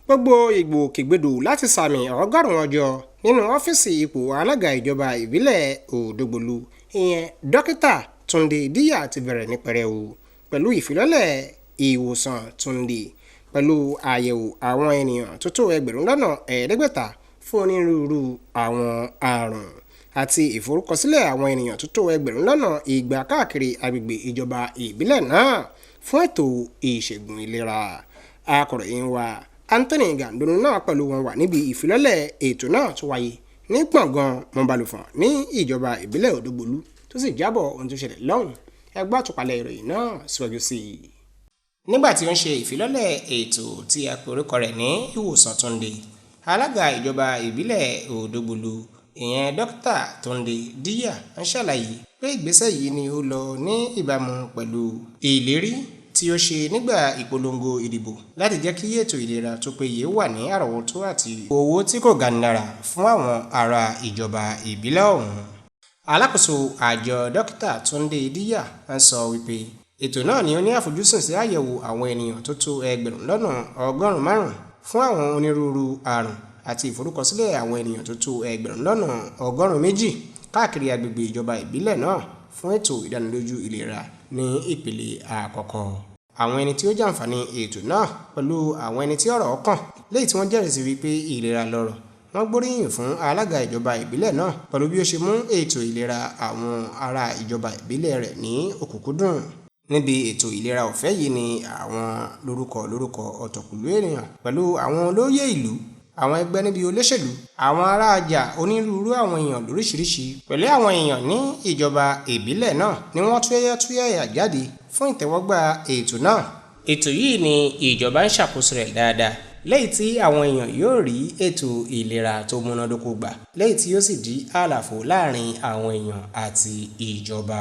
Gbogbo ìgbòkègbodò láti sàmì 100 ọjọ́ nínú ọ́fíìsì ipò alága ìjọba ìbílẹ̀ Òdògbòlú, ìyẹn Dókítà Túndé Díyà, ti bẹ̀rẹ̀ ní pẹrẹu pẹ̀lú ìfilọ́lẹ̀ ìwòsàn Túndé pẹ̀lú àyẹ̀wò àwọn ènìyàn tó tó 5,000 fún onírúurú àwọn àrùn àti ìforúkọsílẹ̀ àwọn ènìyàn tó tó 200,000 káàkiri agbègbè ìjọba ìbílẹ̀ náà fún ètò ìṣègùn ìlera. Akọ̀ròyìn wa Anthony Gandonu náà pẹ̀lú wọn wà níbi ìfilọ́lẹ̀ ètò náà tó wáyé ní gbọ̀ngàn Mọ̀balùfọ̀n ní ìjọba ìbílẹ̀ Òdògbòlú, tó sì jábọ̀ ohun tó ṣẹlẹ̀ lọ́hùn. Ẹ gbọ́ àtúpalẹ̀ ìròyìn náà síwájú sí i. Nígbà tí ó ń ṣe ìfilọ́lẹ̀ ètò tí a pè orúkọ rẹ̀ ní Ìwòsàn Túndé, alága ìjọba ìbílẹ̀ Òdògbòlú, ìyẹn Dókítà Túndé Díyà, ń ṣàlàyé pé ìgbésẹ̀ yìí ni ó lọ ní ìbámu pẹ̀lú ìlérí tí ó ṣe nígbà ìpolongo ìdìbò láti jẹ́ kí ètò ìlera tó péye wà ní àrọ́wọ́tó àti owó tí kò ganilára fún àwọn ará ìjọba ìbílẹ̀ ọ̀hún. Alákòóso àjọ Dókítà Túndé Díyà ń sọ wípé ètò náà ni ó ní àfojúsùn sí àyẹ̀wò àwọn ènìyàn tó tó 5,000,000 fún àwọn onírúurú àrùn àti ìforúkọsílẹ̀ àwọn ènìyàn tó tó 220,000 káàkiri agbègbè ìjọba ìbílẹ̀ náà fún ètò ìdánilójú ìlera ní ìpele àkọ́kọ́. Àwọn ẹni tí ó jàǹfààní ètò náà pẹ̀lú àwọn ẹni tí ọ̀rọ̀ kàn léyìí tí wọ́n jẹ́rìí sí wípé ìlera lọ́rọ̀, wọ́n gbóríyìn fún alága ìjọba ìbílẹ̀ náà pẹ̀lú bí ó ṣe mú ètò ìlera àwọn ará ìjọba ìbílẹ̀ rẹ̀ ní òkúnkúndùn. Níbi ètò ìlera ọ̀fẹ́ yìí ni àwọn lórúkọ lórúkọ ọ̀tọ̀kùlú ènìyàn pẹ̀lú àwọn olóyè ìlú, àwọn ẹgbẹ́ níbi olóṣèlú, àwọn ará ọjà, onírúurú àwọn èèyàn lóríṣiríṣi pẹ̀lú àwọn èèyàn ní ìjọba ìbílẹ̀ náà ni wọ́n túyáyá túyáyá jáde fún ìtẹ́wọ́gbà ètò náà. Ètò yìí ni ìjọba ń ṣàkóso rẹ̀ dáadáa lẹ́yìn tí àwọn èèyàn yóò rí ètò ìlera tó múnádóko gbà, lẹ́yìn tí yóò sì dí àlàfo láàrin àwọn èèyàn àti ìjọba.